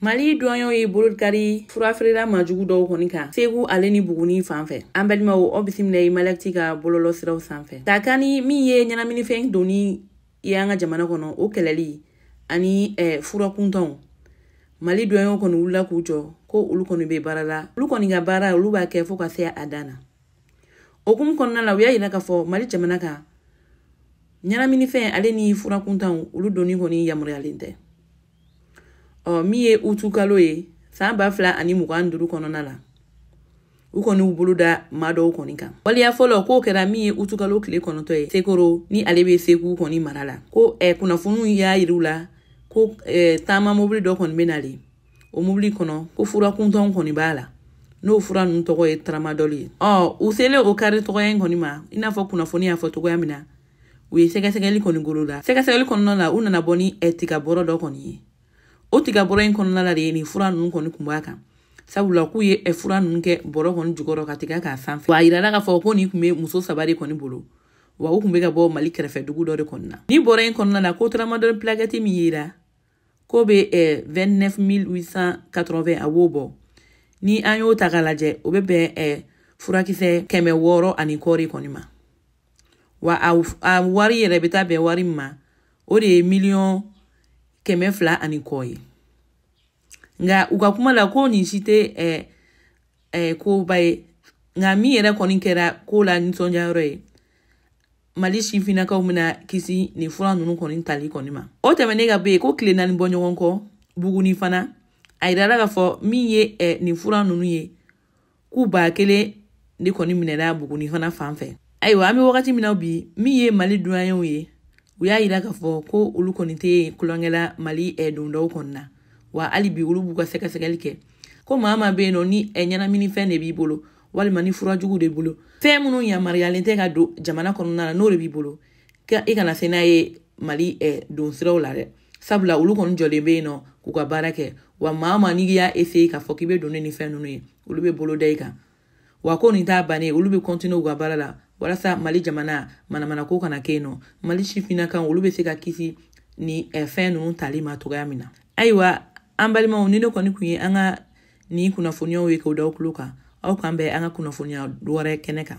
Mali duwanyew ye bolokari furafeerela majugu dɔw kɔni kan Segu ale ni Buguni fan fɛ. An balimaw, aw bisimila i Malakiti ka bɔlɔlɔ siraw sanfɛ. Ka kan ni min ye ɲɛnaminifɛn donni ye an ka jamana kɔnɔ, o kɛlɛli ani furakuntanw, Mali duwanyew kɔni wulila k'u jɔ ko olu kɔni bɛ baara la. Olu kɔni ka baara, olu b'a kɛ fo ka se a dan na. O hukumu kɔnɔna la, u y'a yira k'a fɔ Mali jamana kan, ɲɛnaminifɛn ale ni furakuntanw, olu donni kɔni yamaruyalen tɛ. Ɔ min ye utukalo ye san 2025 kɔnɔna la, u kɔni y'u bolo da maa dɔw kɔni kan. Waleya fɔlɔ k'o kɛra min ye utukalo tile 9 ye, Sekoro ni ale bɛ Segu kɔni mara la, ko kunnafoniw y'a yir'u la ko taama mobili dɔ kɔni bɛ nalen. O mobili kɔnɔ, ko furakuntanw kɔni b'a la, n'o fura ninnu tɔgɔ ye tramadol ye. Ɔ u selen o kari tɔgɔya in kɔni ma, i n'a fɔ kunnafoni y'a fɔ cogoya min na, u ye sɛgɛsɛgɛli kɔni golo la. Sɛgɛsɛgɛli kɔnɔna la, u nana bɔ ni tiga bɔrɔ dɔ kɔni ye. O tiga bɔrɔ in kɔnɔna la de ye nin fura ninnu kɔni kun b'a kan, sabula k'u ye fura ninnu kɛ bɔrɔ kɔni jukɔrɔ ka tiga k'a sanfɛ. Wa a yirala k'a fɔ ko nin tun bɛ muso 3 de kɔni bolo, wa u tun bɛ ka bɔ Mali kɛrɛfɛ dugu dɔ de kɔni na. Ni bɔrɔ in kɔnɔna la, ko tramadol plaquette min yera k'o bɛ 29 880, a b'o bɔ. Ni an y'o ta k'a lajɛ, o bɛ bɛn furakisɛ 600 ani kɔɔri kɔni ma. Wa a wari yɛrɛ bɛ taa bɛn wari min ma, o de ye miliyɔn 200 ani kɔ ye. Nka u ka kuma la, ko nin si tɛ koba ye. Nka min yɛrɛ kɔni kɛra ko la nisɔndiyayɔrɔ ye, Mali sifinnakaw bɛna kisi nin fura ninnu kɔni tali kɔni ma. O tɛmɛnen ka bɔ yen, ko tile 4 bɔ ɲɔgɔn kɔ, Buguni fana, a yirala k'a fɔ min ye nin fura ninnu ye, k'u 1000 de kɔni minɛna Buguni fana fan fɛ. Ayiwa, an bɛ wagati min na bi, min ye Mali duwanyew ye, u y'a yira k'a fɔ ko olu kɔni tɛ tulonkɛ Mali dondaw kɔni na. Wa hali bi, olu b'u ka sɛgɛsɛgɛli kɛ ko maa maa bɛ yen nɔ ni ɲɛnaminifɛn de b'i bolo, walima ni furajugu de bolo, fɛn minnu yamaruyalen tɛ ka don jamana kɔnɔna na, n'o de b'i bolo, i kana se n'a ye Mali don siraw la dɛ. Sabula olu kɔni jɔlen bɛ yen nɔ k'u ka baara kɛ. Wa maa o maa n'i y'a essayer k'a fɔ k'i bɛ don ni fɛn ninnu ye, olu bɛ bolo da i kan. Wa ko nin t'a bannen, olu bɛ continuer u ka baara la walasa Mali jamana manamanako kana kɛ yen nɔ, Mali sifinnakaw olu bɛ se ka kisi ni fɛn ninnu tali ma cogoya min na. Ayiwa, an balimaw, ni ne kɔni kun ye an ka nin kunnafoniyaw ye k'o da aw tulo kan, aw k'an bɛn an ka kunnafoniya wɛrɛ kɛnɛ kan.